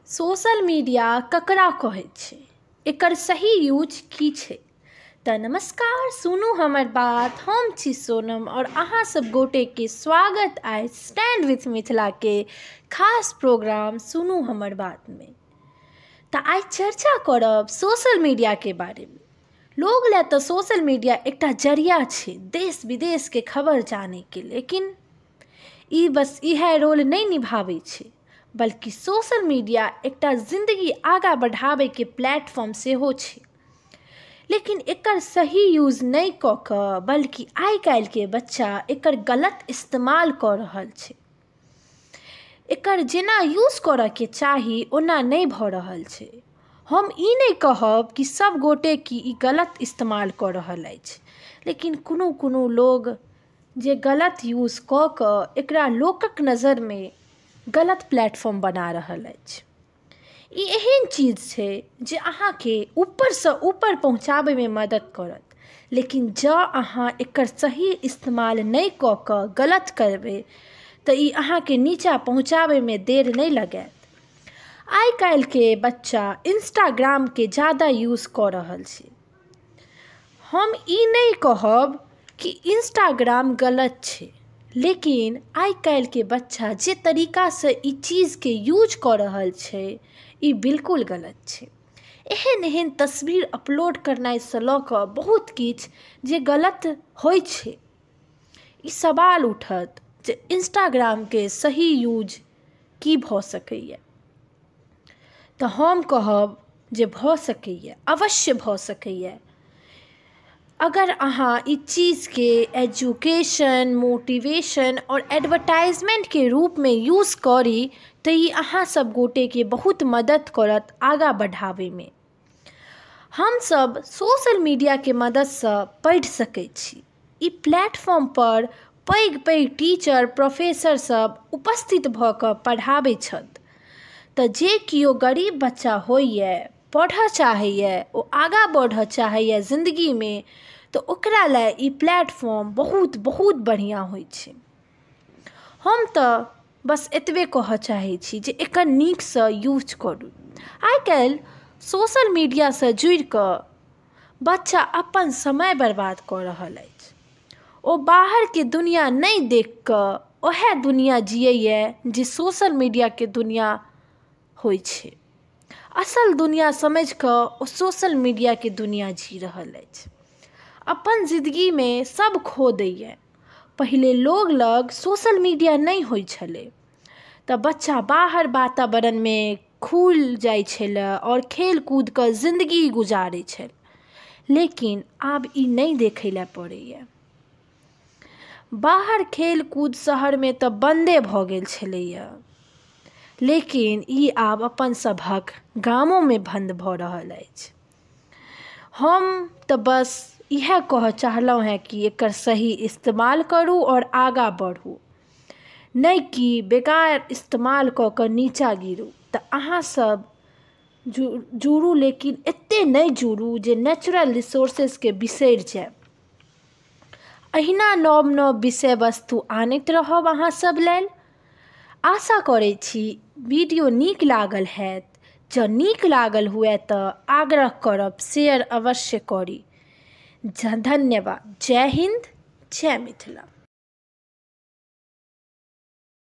Social media ककरा कहै छै, एकर सही यूज की छै? तऽ नमस्कार, सुनू हमर बात। हम छी सोनम आओर अहाँ सब गोटेके स्वागत आइ स्टैंड विथ मिथिलाके खास प्रोग्राम सुनू हमर बातमे। तऽ आइ चर्चा करब सोशल मीडियाके बारेमे। लोग लए तऽ सोशल मीडिया एकटा जरिया छै देश विदेशके खबर जानैके, लेकिन ई बस इएह रोल नहि निभाबै छै, बल्कि सोशल मीडिया एकटा जिन्दगी आगाँ बढ़ाबैके प्लेटफॉर्म सेहो छै। लेकिन एकर सही यूज नहि कऽ कऽ बल्कि आइ काल्हिके बच्चा एकर गलत इस्तेमाल कऽ रहल छै। एकर जेना यूज करऽके चाही ओना नहि भऽ रहल छै। हम ई नहि कहब कि सब गोटे कि ई गलत इस्तेमाल कऽ रहल अछि, लेकिन कोनो कोनो लोग जे गलत यूज कऽ कऽ एकरा लोकक नजरिमे गलत प्लेटफॉर्म बना रहल अछि। ई एहन चीज छै जे अहाँके ऊपरसँ ऊपर पहुँचाबैमे मदद करत, लेकिन जँ अहाँ एकर सही इस्तेमाल नहि कऽ कऽ गलत करबै तऽ ई अहाँके नीचाँ पहुँचाबैमे देर नहि लगायत। आइ काल्हिके बच्चा इंस्टाग्रामके ज्यादा यूज कऽ रहल छै। हम ई नहि कहब कि इंस्टाग्राम गलत छै, लेकिन आइ काल्हिके बच्चा जे तरीकासँ ई चीजके यूज कऽ रहल छै ई बिल्कुल गलत छै। एहन एहन तस्वीर अपलोड करनाइसँ लऽ कऽ बहुत किछु जे गलत होइ छै। ई सवाल उठत जे इंस्टाग्रामके सही यूज की भऽ सकैए? तऽ हम कहब जे भऽ सकैए, अवश्य भऽ सकैए। अगर अहाँ ई चीजके एजुकेशन, मोटिवेशन आओर एडवर्टाइजमेन्टके रूपमे यूज करी तऽ ई अहाँ सब गोटेके बहुत मदद करत आगाँ बढ़ाबैमे। हमसब सोशल मीडियाके मददसँ पढ़ि सकै छी। ई प्लेटफॉर्मपर पैघ पैघ टीचर, प्रोफेसर सब उपस्थित भऽ कऽ पढ़ाबै छथि। तऽ जे केओ गरीब बच्चा होइए, पढ़ऽ चाहैए, ओ आगाँ बढ़ऽ चाहैए जिन्दगीमे, तऽ ओकरा लए ई प्लेटफॉर्म बहुत बहुत बढ़िआँ होइ छै। हम तऽ बस एतबे कहऽ चाहै छी जे एकर नीकसँ यूज करू। आइ काल्हि सोशल मीडियासँ जुड़िकऽ बच्चा अपन समय बर्बाद कऽ रहल अछि। ओ बाहरके दुनिआ नहि देखिकऽ ओएह दुनिआ जियैए जे सोशल मीडियाके दुनिआ होइ छै। असल दुनिआ समझिकऽ ओ सोशल मीडियाके दुनिआ जी रहल अछि। अपन जिन्दगीमे सब खो दैए। पहिले लोग लग सोशल मीडिया नहि होइ छलै तऽ बच्चा बाहर वातावरणमे खुलि जाइ छलै आओर खेल कूद कऽ जिन्दगी गुजारै छल, लेकिन आब ई नहि देखै लए पड़ैए। बाहर खेल कूद शहरमे तऽ बन्दे भऽ गेल छलैए, लेकिन ई आब अपन सभक गामोमे बन्द भऽ रहल अछि। हम तऽ बस इएह कहऽ चाहलहुँ हेँ कि एकर सही इस्तेमाल करू आओर आगाँ बढ़ू, नहि कि बेकार इस्तेमाल कऽ कऽ नीचाँ गिरू। तऽ अहाँ सब जुड़ू, लेकिन एतेक नहि जुड़ू जे नेचुरल रिसोर्सेसके बिसरि जायब। अहिना नव नव विषय वस्तु आनैत रहब अहाँ सब लेल। आशा करै छी वीडियो नीक लागल हैत। जँ नीक लागल हुए तऽ आग्रह करब शेयर अवश्य करी। धन्यवाद। जय हिन्द, जय मिथिला।